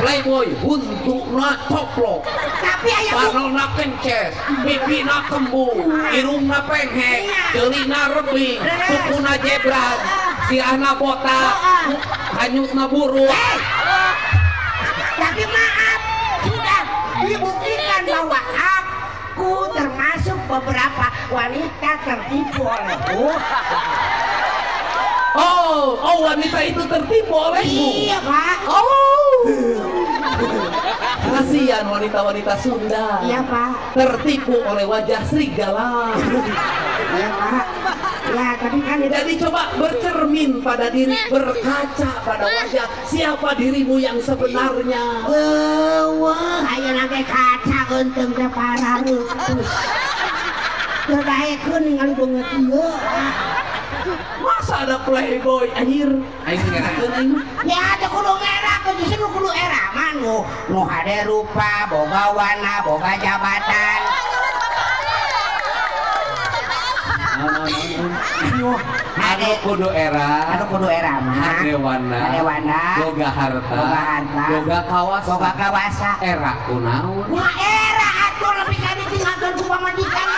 Playboy huntuna coplok. Tapi aya Panona kences, pipina kembung, irungna penghek, ceulina rebing, sukuna jebran, sirahna botak, hanyutna buruk. Tapi maaf, sudah dibuktikan bahwa aku termasuk beberapa wanita tertipu olehku. Oh, oh, wanita itu tertipu olehmu. Iya, Pak. Oh, kasihan wanita-wanita Sunda. Iya, Pak. Tertipu oleh wajah serigala. Iya, Pak. Ya, tapi kan itu Jadi coba bercermin pada diri, berkaca pada wajah. Siapa dirimu yang sebenarnya? Wah, ayeuna ge kaca geunteng teh parareutus. Teu daekeun ningali beungeut ieu. Masa ada playboy anjir? Aing ngerakeun aing mah. Ya teu kudu ngerakeun, justru kudu era mah nu hade rupa, boga warna, boga jabatan. Anu kudu era, Anu kudu era mah. Hade wana, Hade wana, boga harta, boga harta, boga kawasa, boga kawasa. Era kunaon? Wah, era atuh lebih ka ditinggalkeun ku pamajikan.